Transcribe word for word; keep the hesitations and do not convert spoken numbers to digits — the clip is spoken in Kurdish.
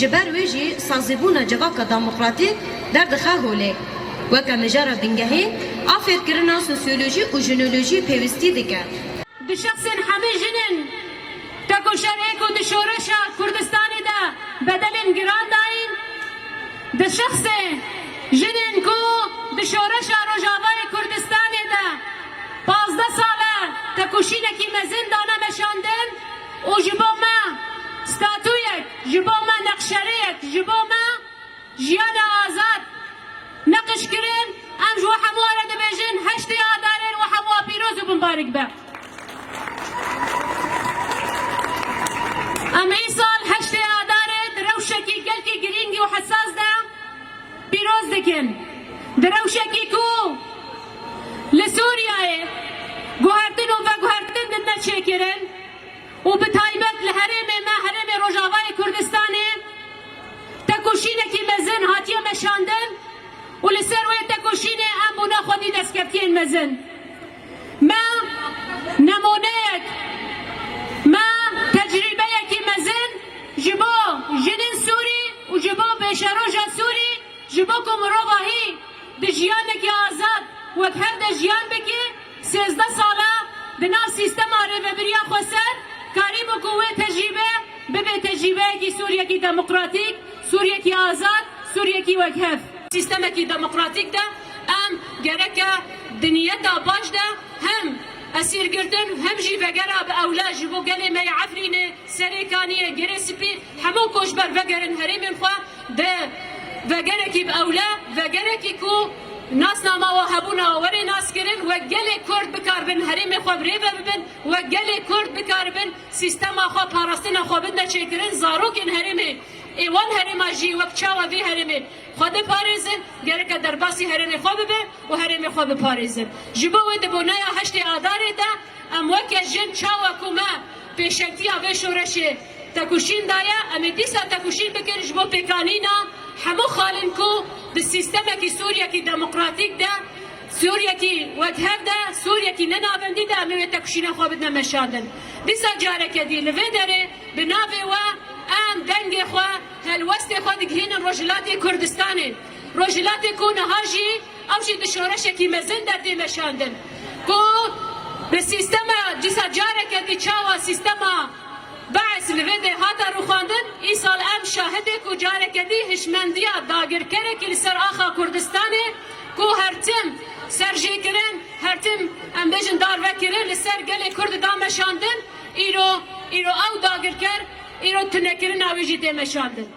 Ji ber wê jî sazîbûna civaka demokratîk derdixe holê. Weke mijara bingehîn, a fêrkirina sosyolojî û jinolojî pêwîstî dike. Di şexsên hemî jinên tekoşerê ku di şoreşa Kurdistanê de bedelên giran dayîn, di şexsê jinên ku di şoreşa Rojavayê Kurdistanê de pazdeh sal e tekoşînekî mezin dane meşandin û ji bo me statuyek, ji bo me neqşerêyek, ji bo me jiyana azad neqişkirin, em ji we hemû re dibêjin, heştê Adarê li we hemû pîroz û bimbarik be. Em îsal heştê Adarê di rewşekî gelkî girîng û hesas de pîroz dikin. Di rewşekî ku li Sûriyeyê guhertin û veguhertin didine çêkirin û bi taybet li herêmê me, herêmê Rojavayê Kurdistanê, tekoşînekî mezin hatiye meşandin û li ser wê tekoşînê em bûne xwedî destkeftiyên mezin. Me nemûneyek, me tecrîbeyekî mezin ji bo jinên Sûrî û ji bo pêşeroja Sûrî, ji bo ku mirovahî di jiyanekî azad wek hev de jiyan bike, sêzdeh sal e di nav sîstema rêvebiriya xweser, karîbû ku wê tecrîbe bibe tecrîbeyekî Sûriyekî demokratîk, Sûriyekî azad, Sûriyekî wekhev. Sîstemekî demokratîk de em gereke di niyeta baş de hem esîrgirtin, hem jî vegera bi ewle ji bo gelê me yê Efrînê, Serêkaniyê, Girê Spî, hemû koçber vegerin herêmên xwe, di vegerekî bi ewle, vegerekî ku nasnama we hebûna we were naskirin, wek gelê Kurd bikaribin herêmê xwe bi rê ve bibin, wek gelê Kurd bikaribin sîstema xwe, parastina xwe bidine çêkirin, zarokên herêmê ê wan herêma jî wek çawa vê herêmê xwe diparêzin, gereke derbasî herêmê xwe bibin û herêmê xwe biparêzin. Ji bo wê di boneya heştê Adarê de em weke jin çawa ku me pêşengtiya vê şoreşê tekoşîn daye, em ê dîsa tekoşîn bikin ji bo pêkanîna hemû xalên ku di sîstemekî Sûriyekî demokratîk de, Sûriyekî wekhev de, Sûriyekî ne navendî de em ê wê tekoşîna xwe bidine meşandin. Dîsa careke dî li vê derê bi navê we em dengê xwe, helwestê xwe digihînin Rojhilatê Kurdistanê. Rojhilatê ku niha jî ew jî di şoreşekî mezin de tê meşandin. Ku bi sîstema, dîsa careke dî çawa sîstema Beis li vê dê hate rûxandin, îsal em şahidê ku careke dî hişmendiya dagirkerekî li ser axa Kurdistanê ku her tim serjêkirin, her tim em bêjin darvekirin li ser gelê Kurd da meşandin, îro, îro ew dagirker, îro tunekirina wê jî tê meşandin.